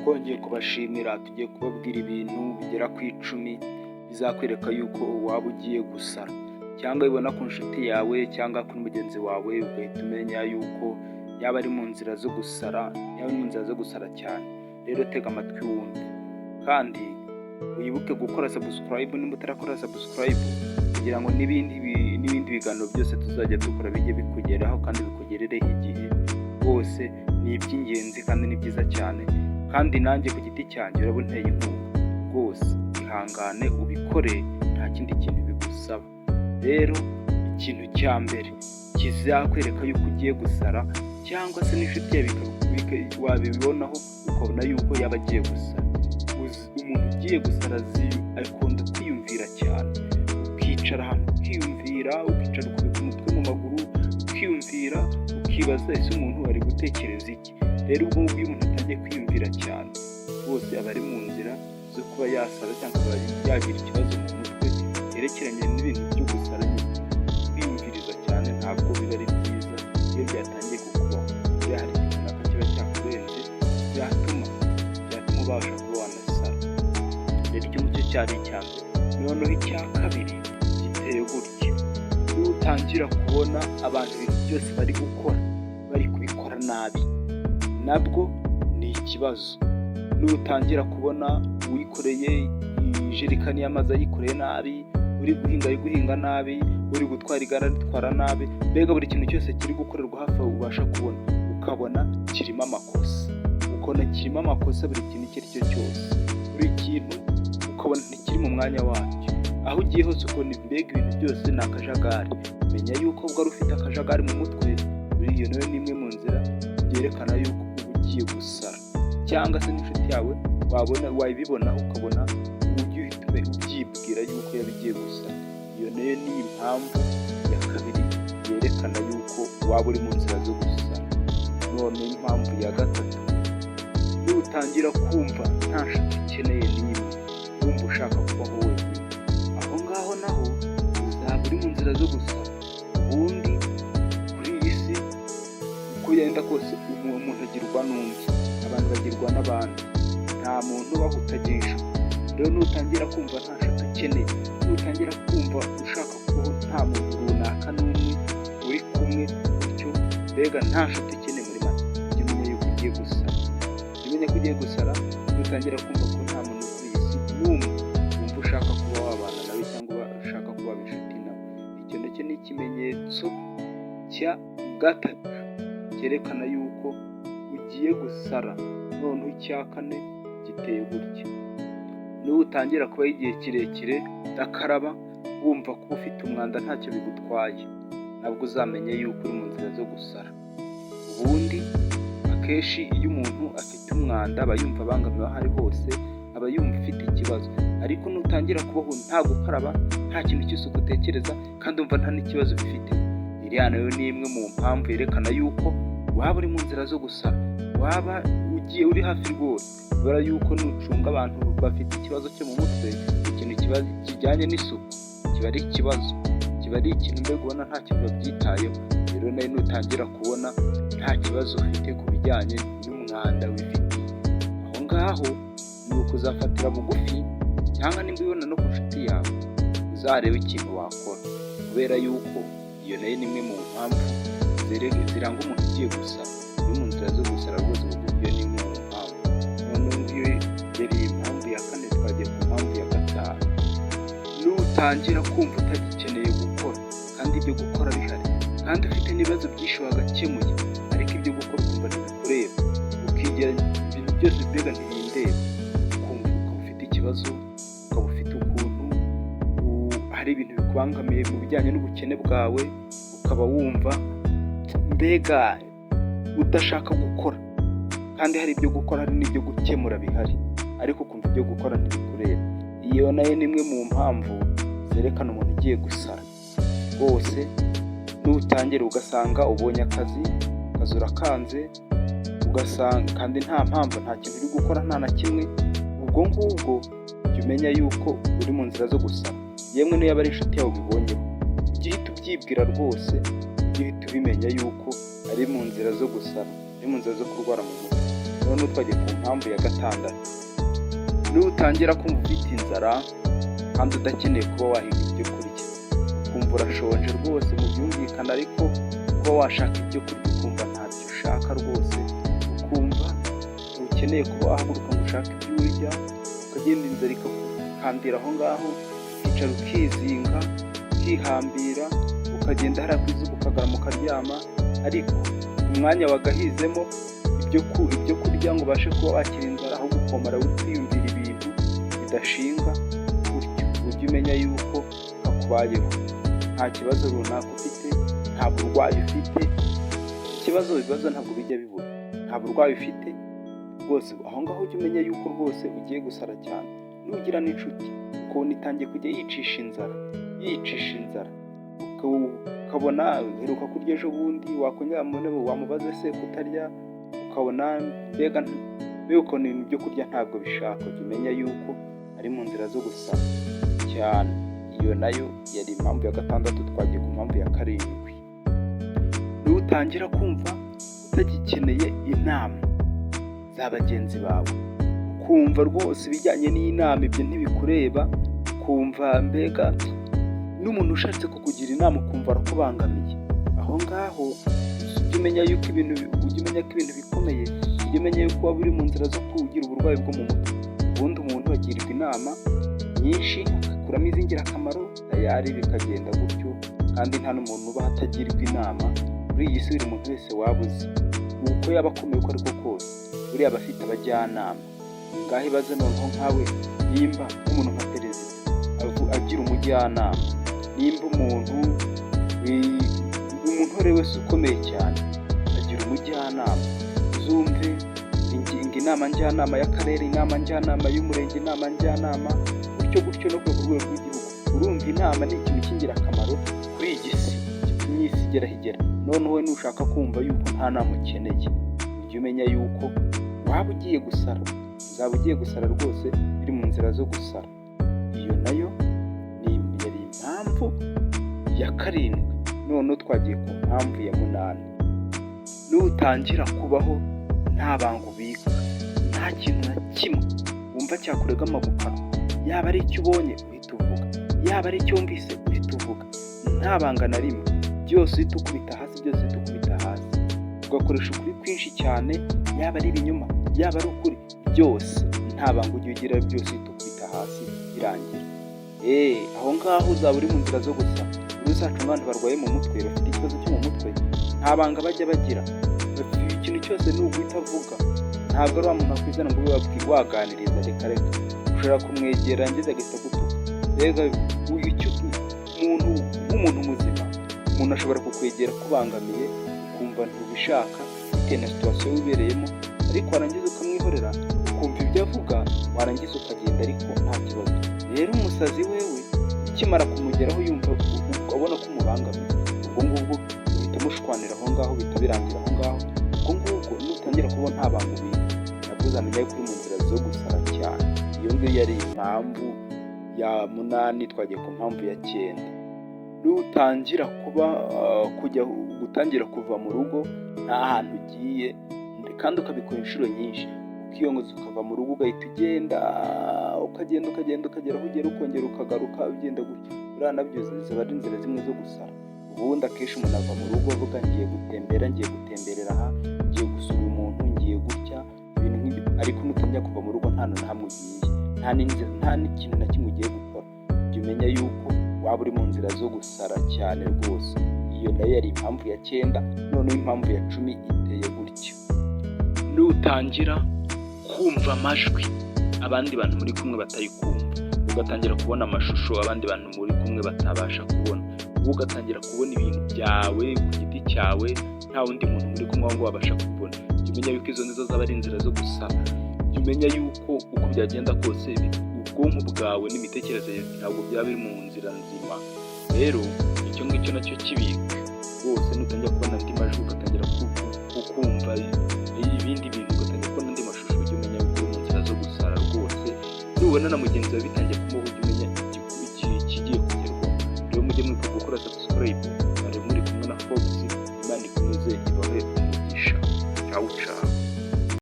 Twongeye kubashimira, tugiye kubabwira ibintu bigera ku 10 bizakwereka yuko waba ugiye gusara, cyangwa ubibona ku nshuti yawe cyangwa kuri mugenzi wawe, ugahita umenya yuko yaba ari mu nzira zo gusara, yaba ari mu nzira zo gusara cyane. Rero tega amatwi wumve, kandi wibuke gukora subscribe nimba utarakora subscribe, kugira ngo n'ibindi biganiro byose tuzajya dukora bijye bikugeraho kandi bikugerereho igihe. Rwose ni iby'ingenzi kandi ni byiza cyane, kandi nanjye ku giti cyanjye uraba unteye inkunga. Rwose ihangane ubikore, nta kindi kintu bigusaba. Rero ikintu cya mbere kizakwereka yuko ugiye gusara, cyangwa se n'inshuti yawe wabibonaho ukabona yuko yaba agiye gusara: umuntu ugiye gusara akunda kwiyumvira cyane. Ukicara ahantu ukiyumvira, ukicara ukubika umutwe mu maguru ukiyumvira, ukibaza: ese umuntu ari gutekereza iki? Rero ubwo ngubwo iyo umuntu atangiye kwiyumvira cyane, rwose aba ari mu nzira zo kuba yasara cyangwa akaba yagira ikibazo mu mutwe cyerekeranye n'ibintu byo gusara nyine. Kwiyumviriza cyane ntabwo biba ari byiza. Iyo byatangiye kukubaho, buriya hari ikintu runaka kiba cyakurenze byatuma ubasha kuba wanasara. Rero icyo ngicyo cyari icya mbere. Noneho icya kabiri giteye gutya: nutangira kubona abantu ibintu byose bari gukora bari kubikora nabi, nabwo ni ikibazo. Nutangira kubona uwikoreye ijerekani y'amazi ayikoreye nabi, uri guhinga ari guhinga nabi, uri gutwara igare aritwara nabi, mbega buri kintu cyose kiri gukorerwa hafi aho ubasha kubona ukabona kirimo amakosa, ukabona kirimo amakosa, buri kintu icyo ari cyo cyose, buri kintu ukabona ntikiri mu mwanya wacyo, aho ugiye hose ukabona mbega ibintu byose ni akajagari, menya yuko ubwo wari ufite akajagari mu mutwe. Iyo nayo ni imwe mu nzira byerekana yuko uba ugiye gusara, cyangwa se n'inshuti yawe wabona wabibona ukabona ujye uhita ubyibwira yuko yaba igiye gusara. Iyo nayo ni impamvu ya kabiri yerekana yuko waba uri mu nzira zo gusara. None impamvu ya gatatu: nutangira kumva nta nshuti ukeneye n'imwe, wumva ushaka kubaho wenyine, aho ngaho naho uzaba uri mu nzira zo gusara. Ubundi kuri iyi si, uko yenda kose, umuntu agirwa n'undi, abantu bagirwa n'abandi, nta muntu ubaho utagira inshuti. Rero nutangira kumva nta nshuti ukeneye, nutangira kumva ushaka kubaho nta muntu runaka n'umwe uri kumwe gutyo, mbega nta nshuti ukeneye muri make, jya umenya yuko ugiye gusara. Jya umenya ko ugiye gusara nutangira kumva ko nta muntu kuri iyi si n'umwe wumva ushaka kuba wabana nawe cyangwa ushaka kuba inshuti nawe. Icyo nacyo ni ikimenyetso cya gatatu cyerekana yuko ugiye gusara. Noneho icya kane giteye gutya: nutangira kubaho igihe kirekire udakaraba, wumva ko ufite umwanda ntacyo bigutwaye, nabwo uzamenye yuko uri mu nzira zo gusara. Ubundi akenshi iyo umuntu afite umwanda aba yumva abangamiwe aho ari hose, aba yumva ufite ikibazo. Ariko nutangira kubaho nta gukaraba, nta kintu cy'isuku utekereza, kandi wumva nta n'ikibazo bifite, iriya nayo ni imwe mu mpamvu yerekana yuko waba uri mu nzira zo gusara, waba ugiye uri hafi rwose. Kubera yuko nucunga abantu bafite ikibazo cyo mu mutwe, ikintu kiba kijyanye n'isuku kiba ari ikibazo, kiba ari ikintu mbega ubona nta kintu babyitayeho. Rero nawe nutangira kubona nta kibazo ufite ku bijyanye n'umwanda wifitiye, aho ngaho ni ukuzafatira bugufi, cyangwa nimba ubibona no ku nshuti yawe, uzarebe ikintu wakora, kubera yuko iyo nayo ni imwe mu mpamvu ziranga umuntu ugiye gusara, uri mu nzira zo gusara rwose bugufi. Iyo ni imwe mu mpamvu. Noneho ngiyo yari impamvu ya kane, twagiye ku mpamvu ya gatanu: nutangira kumva utagikeneye gukora kandi ibyo gukora bihari, kandi ufite n'ibibazo byinshi wagakemuye, ariko ibyo gukora ukumva ntibikureba, ukigira ibintu byose mbega ntibindeba, ukumva ukaba ufite ikibazo, ukaba ufite ukuntu hari ibintu bikubangamiye mu bijyanye n'ubukene bwawe, ukaba wumva mbega udashaka gukora kandi hari ibyo gukora, hari n'ibyo gukemura bihari, ariko ukumva ibyo gukora ntibikureba, iyo nayo ni imwe mu mpamvu zerekana umuntu ugiye gusara rwose. Nutangira ugasanga ubonye akazi, akazi urakanze, ugasanga kandi nta mpamvu, nta kintu uri gukora, nta na kimwe, ubwo ngubwo jya umenya yuko uri mu nzira zo gusara. Yemwe niyo yaba ari inshuti yawe ubibonyeho, ujye uhita ubyibwira rwose, ujye uhita ubimenya yuko ari mu nzira zo gusara, ari mu nzira zo kurwara mu mutwe. Noneho twagiye ku mpamvu ya gatandatu. Nutangira kumva ufite inzara kandi udakeneye kuba wahiga ibyo kurya, ukumva urashonje rwose mu byumvikana, ariko kuba washaka ibyo kurya ukumva ntabyo ushaka rwose, ukumva ntukeneye kuba wahaguruka ngo ushake ibyo urya, ukagenda inzara ikakukandira aho ngaho, ukicara ukizinga, ukihambira, ukagenda hariya ku izuba ukagarama ukaryama, ariko umwanya wagahizemo ibyo kurya ngo ubashe kuba wakira inzara, ahubwo ukomara uri kwiyumvira ibintu bidashinga gutyo, ujye umenya yuko kakubayeho. Nta kibazo runaka ufite, nta burwayi ufite, ibibazo ntabwo bijya bibura, nta burwayi ufite rwose, aho ngaho ujye umenya yuko rwose ugiye gusara cyane. Nugira n'inshuti ukabona itangiye kujya yicisha inzara, yicisha inzara, ukabona uheruka kurya ejo bundi, wakongera wamubaza se kutarya, ukabona mbega ukabona ibintu byo kurya ntabwo bishaka, ujya umenya yuko ari mu nzira zo gusara cyane. Iyo nayo yari impamvu ya gatandatu. Twagiye ku mpamvu ya karindwi. Nutangira kumva utagikeneye inama za bagenzi bawe, ukumva rwose ibijyanye n'inama ibyo ntibikureba, ukumva mbega n'umuntu ushatse kukugira inama ukumva arakubangamiye, aho ngaho ujye umenya ko ibintu bikomeye, ujye umenya yuko waba uri mu nzira zo kugira uburwayi bwo mu mutwe. Ubundi umuntu agirwa inama nyinshi agakuramo iz'ingirakamaro, tayari bikagenda gutyo, kandi nta n'umuntu ubaho atagirwa inama kuri iyi si. Buri muntu wese waba uzi, uko yaba akomeye uko ariko kose, buriya aba afite abajyanama. Ngaho ibaze noneho nkawe nimba nk'umuntu nka perezida agira umujyanama, nimba umuntu uwo ari we wese ukomeye cyane agira umujyanama, uzumve ngo inama njyanama y'akarere, inama njyanama y'umurenge, inama njyanama gutyo gutyo no ku rwego rw'igihugu. Urumva inama ni ikintu cy'ingirakamaro kuri iyi si, gitumye isi igera aho igera. Noneho wowe nushaka kumva yuko nta nama ukeneye, ujye umenya yuko waba ugiye gusara, uzaba ugiye gusara rwose, biri mu nzira zo gusara. Iyo nayo ni yari impamvu ya karindwi. Noneho twagiye ku mpamvu ya munani. Nutangira kubaho nta banga ubika, nta kintu na kimwe wumva cyakurega mu kanwa, yaba ari icyo ubonye uhita uvuga, yaba ari icyo wumvise uhita uvuga, nta banga na rimwe, byose uhita ukubita hasi, byose uhita ukubita hasi, ugakoresha ukuri kwinshi cyane, yaba ari ibinyoma, yaba ari ukuri, byose nta banga ujya ugira, byose uhita ukubita hasi birangira. Aho ngaho uzaba uri mu nzira zo gusara. Uzaca abantu barwaye mu mutwe, bafite ikibazo cyo mu mutwe, nta banga bajya bagira, ikintu cyose ni uguhita avuga. Ntabwo ari wa muntu wakwizana ngo ube waganiriza, reka reka, ushobora kumwegera ngeze agahita agutuka. Mbega umuntu nk'umuntu muzima, umuntu ashobora kukwegera akubangamiye, ukumva ntubishaka bitewe na situation wibereyemo, ariko warangiza ukamwihorera, ukumva ibyo avuga, warangiza ukagenda, ariko nta kibazo. Rero umusazi wewe ukimara kumugeraho yumva abona ko umubangamiye, ubwo ngubwo uhita mushwanira aho ngaho, bihita birangira aho ngaho. Ubwo ngubwo nutangira kubona nta banga ubika, nabwo uzamenya ko uri mu nzira zo gusara cyane. Iyo ngiyo yari impamvu ya munani. Twagiye ku mpamvu ya cyenda. Nutangira kuba kujya gutangira kuva mu rugo nta hantu ugiye, kandi ukabikora inshuro nyinshi, ukiyongoza ukava mu rugo, ugahita ugenda, ukagenda, ukagenda, ukagera aho ugera, ukongera ukagaruka, ugenda gutyo, buriya nabyo ziba ari inzira zimwe zo gusara. Ubundi akenshi umuntu ava mu rugo avuga: "Ngiye gutembera, ngiye gutemberera aha, ngiye gusura umuntu, ngiye gutya," ibintu nk'ibyo. Ariko nutangira kuva mu rugo nta hantu na hamwe ugiye, nta n'inzira, nta n'ikintu na kimwe ugiye gukora, jya umenya yuko waba uri mu nzira zo gusara cyane rwose. Iyo nayo yari impamvu ya cyenda. Noneho impamvu ya 10 iteye gutya: nutangira kumva amajwi abandi bantu muri kumwe batari kumva, ugatangira kubona amashusho abandi bantu muri kumwe batabasha kubona, wowe ugatangira kubona ibintu byawe ku giti cyawe, nta wundi muntu muri kumwe aho ngaho wabasha kubibona, jya umenya yuko izo nizo zaba ari inzira zo gusara. Jya umenya yuko uko byagenda kose ubwonko bwawe n'imitekerereze ntabwo byaba biri mu nzira nzima. Rero icyo ngicyo nacyo kibika rwose. Nutangira kubona andi majwi, ugatangira kumva ibindi bintu, ugatangira kubona andi mashusho, ujye umenya yuko uri mu nzira zo gusara rwose. Nubona na mugenzi wawe bitangiye kumuha, ujye umenya ikigiye kugerwaho. Rero mujye mwibuka gukora subscribe.